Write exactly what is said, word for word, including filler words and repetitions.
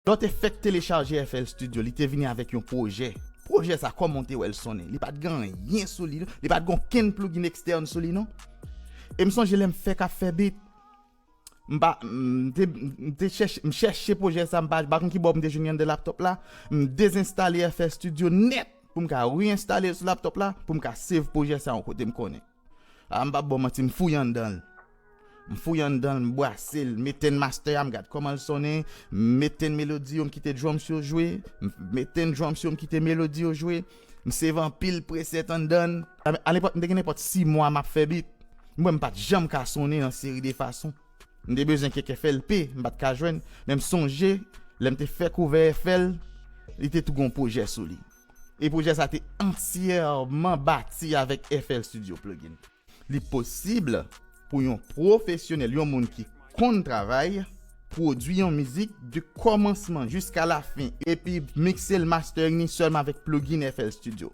Lè w te fèk telechaje F L Studio, li te vini avèk yon pwojè. Pwojè sa, kòman w te wè l sonnen? Li pa t gen anyen sou li, non. Li pa t gen okenn plugin ekstèn sou li, non. E m sonje lè m fèk ap fè beat, m pa, m te, m te chèche, m chèche pwojè sa, m pa, m pa konn ki bò m te jwenn li anndan laptop la. M dezenstale F L Studio nèt pou m ka reenstale l sou laptop la, pou m ka save pwojè sa yon kote m konnen. A, m p ap ba w manti, m fouye anndan l. M fouye anndan l, m brase l, m etenn master a, m gad kòman l sonnen, m etenn melodi yo, m kite drums yo jwe, m etenn drums yo, m kite melodi yo jwe, m save anpil preset anndan l. A, a lepòk, m te gen nenpòt sis mwa m ap fè beat. M wè m pa t janm ka sonnen nan seri de fason. M te bezwen kèk F L P, m pa t ka jwenn, men m sonje, lè m te fèk ouvè F L, li te tou gon pwojè sou li. E pwojè sa te antyèman bati avèk F L Studio plugin. Li posib pou yon pwofesyonèl, yon moun ki konn travay, pwodui yon mizik de kòmansman jiska lafen, epi mikse l, mastering li sèlman avèk plugin F L Studio.